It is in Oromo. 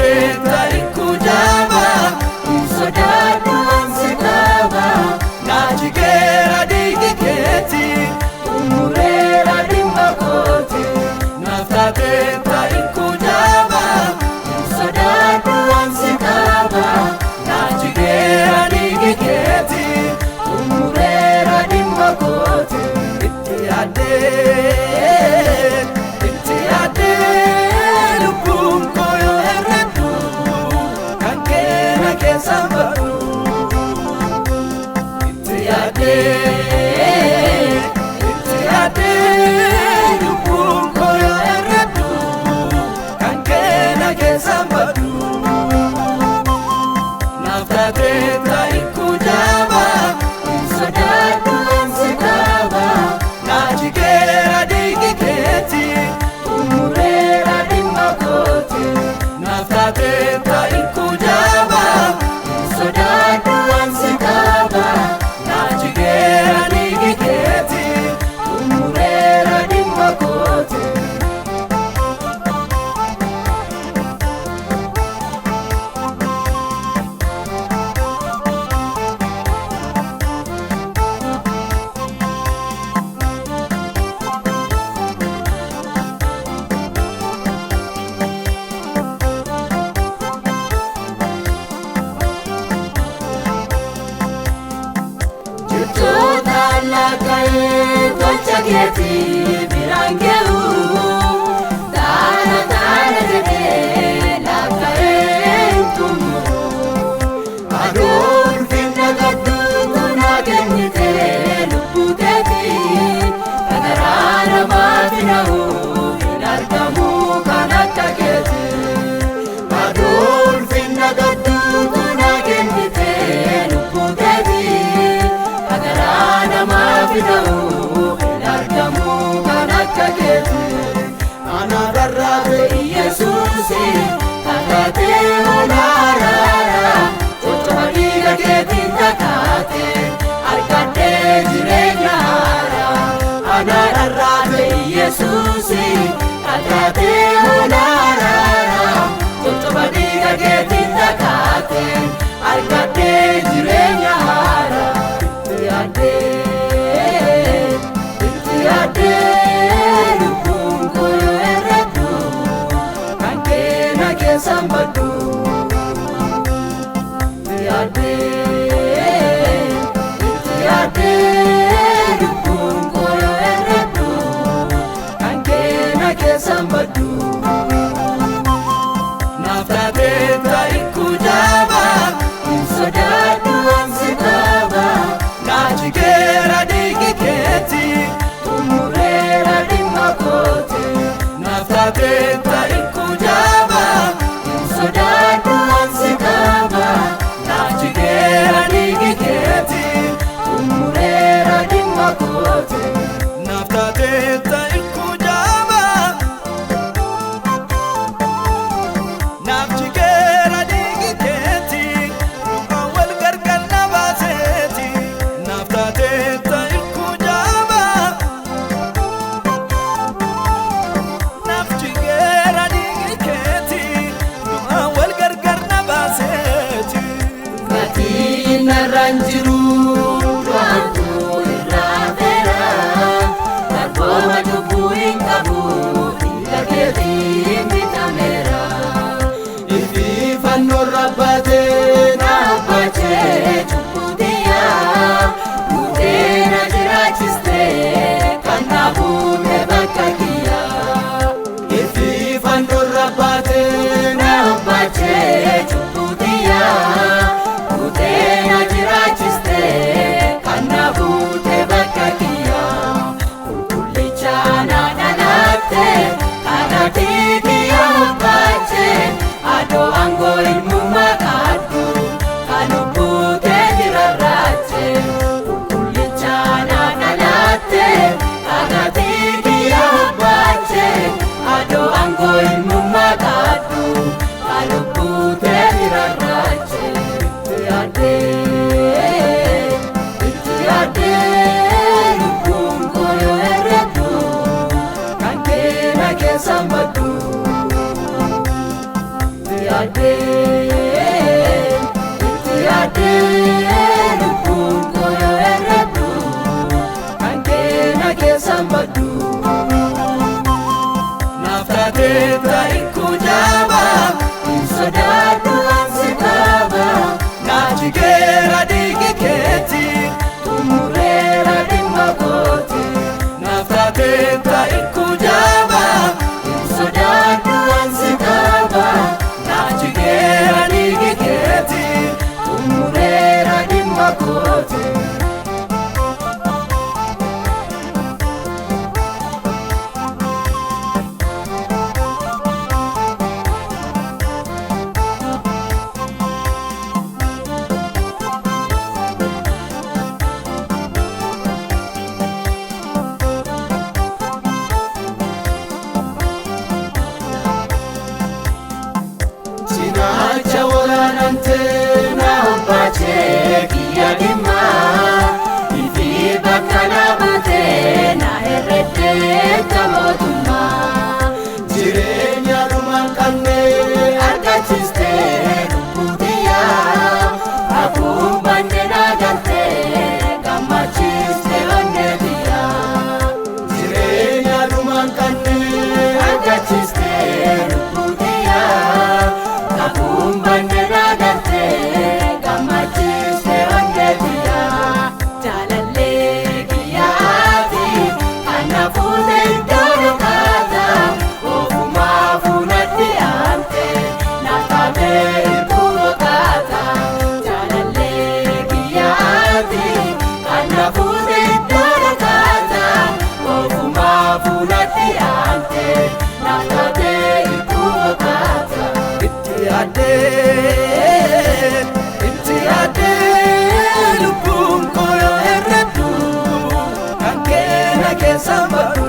taatee taarikuu jabaa hin sodaadhu ansi qaba naajikeera dhiigi keeti xumureera dhimma kooti naaf taatee taarikuu jabaa hin sodaadhu ansi qaba naajikeera dhiigi keeti xumureera dhimma kooti itti yaadee itti yaadee. Lubbuun koo yoo herreddu kan keena keessa badu itti yaadee itti yaadee lubbuun koo yoo herreddu kan keena keessa badu naaf taatee taarikuu jabaa hin sodaadhu ansi qaba naajikeera dhiigi keeti xumureera dhimma kooti naaf taatee taarikuu jabaa hin sodaadhu ansi qaba naajikeera dhiigi keeti xumureera dhimma kooti. Jechoota lakkaa'ee tolcha keetii biraan ge'u taana taana jedhee lakkaa'ee hin xumuru. Aduun finna gadduutu naa kennite lubbuu keetii kagaraa namaaf hin ha'u hin argamu kan akka keetii. Aduun finna gadduutu naa kennite lubbuu keetii kagaraa namaaf hin ha'u hin argamu kan akka keetii. Ana rarraate Yesuusi kakaatee olaaraara coccoma dhiiga keetiin kakaate argadhee jireenya haaraa. Ana rarraate Yesuusi kakaatee olaaraara coccoma dhiiga keetiin kakaate argadhee jireenya haaraa. Itti yaadee itti yaadee lubbuun koo yoo herreddu kan keena keessa baddu. Itti yaadee itti yaadee lubbuun koo yoo herreddu kan keena keessa baddu. Naaf taatee taarikuu jabaa hin sodaadhu ansi qaba naajikeera dhiigi keeti xumureera dhimma kooti naaf taatee taarikuu jabaa hin sodaadhu ansi qaba naajikeera dhiigi keeti xumureera dhimma kooti naaf taatee taarikuu jabaa. Naaf jikeera dhiigi keeti du'aan wal gargar na baaseeti naaf taatee taarikuu jabaa. Naaf jikeera dhiigi keeti du'aan wal gargar na baaseeti. Gatiin narraan jiru du'aantu irraa feera garbooma cubbuu hin qabu dhiiga keetiin bitameera. Ifi fannoo rabbaatee na Abbaachee cubbuu xiyyaa buutee na jiraachiste kan na buute bakka kiyyaa. Ifi fannoo rabbaatee na Abbaachee cubbuu xiyyaa buutee na jiraachiste kan na buute bakka kiyyaa. Qulqullicha na dhalatte kanatti kiyya abbaachee adoo aangoo ilmummaa qaaddu kan lubbuu jirarraache. Qulqullicha na dhalatte kanatti kiyya abbaachee adoo aangoo ilmummaa qaaddu kan lubbuu jirarraache. Itti yaadee itti yaadee lubbuun koo yoo herreddu kan keena keessa baddu. Itti Yaaddee itti yaaddee lubbuun koo yoo herreddu kan keena keessan baddu. Naaf taatee taa'ikuu jabaa Hin sodaadhu ansi qaba naaf jigeera dhiigi keeti xumureera dhimma kooti. Naaf taatee taa'ikuu jabaa Hin sodaadhu ansi qaba naaf jigeera dhiigi keeti xumureera dhimma kooti. Cinaacha waraanamtee Na obbaachee kiyya dhimmaa ifi bakka na buutee na herreddee mootummaa. Jireenya dhuma hin qabne Argachiistee lubbuu kiyyaa hafuun banne na galtee gammachiistee onnee kiyyaa. Jireenya dhuma hin qabne Argachiistee lubbuu kiyyaa hafuun banne na galtee gammachiistee onnee kiyyaa. Jaalallee kiyyaati kan na fuute iddoo dhukaata ofumaa fuunatti aante naaf taatee hirbuu boqaata. Jaalallee kiyyaati kan na fuute iddoo dhukaata ofumaa fuunatti aante naaf taatee hirbuu boqaata. Itti yaaddee itti yaaddee lubbuun koo yoo herreddu kan keena keessan baddu.